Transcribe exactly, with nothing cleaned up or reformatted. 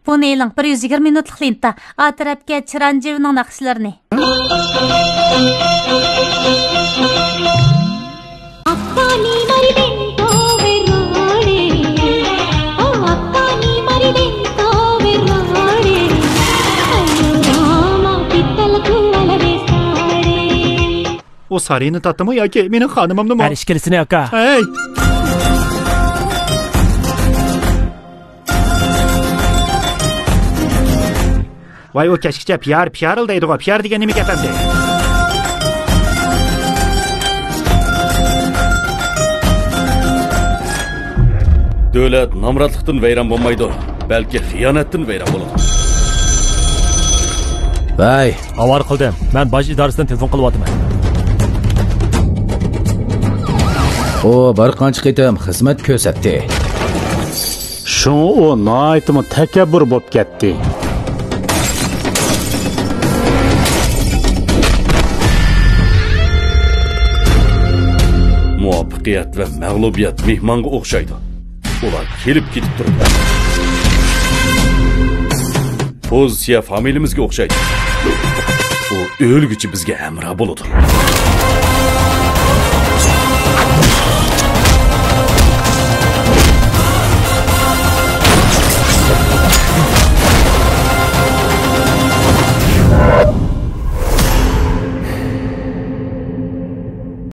بۇنى ئېلىڭ، بىر يۈز يىگىرمە مىنۇتلۇق لېنتا. ئا تەرەپكە چىرانجىۋنىڭ ناخشىلىرىنى. ئۇ سارىنى تارتتىمۇ ياكى مېنىڭ خانىمىمنىمۇ؟ ھەر ئىككىلىسىنى، ئاكا. ھەي! ۋاي، ئۇ كەچكىچە پىيار، پىيارىلدايدىغۇ، پىيار دېگەن نېمە گەپ ئەمدى؟ دۆلەت نامراتلىقتىن ۋەيران بولمايدۇ، بەلكى خىيانەتتىن ۋەيران بولىدۇ. ۋەي! ئاۋارە قىلدىم. مەن باج ئىدارىسىدىن تېلېفون قىلىۋاتىمەن. ئۇ بىر قانچە قېتىم خىزمەت كۆرسەتتى. شۇڭا ئۇ ناھايىتىمۇ تەكەببۇر بولۇپ كەتتى. مۇۋەپپەقىيەت ۋە مەغلۇبىيەت مېھمانغا ئوخشايدۇ. ئۇلار كېلىپ كېتىپ تۇرىدۇ. پوزىتسىيە فامىلىمىزگە ئوخشايدۇ. ئۇ ئۆلگۈچە بىزگە ھەمراھ بولىدۇ.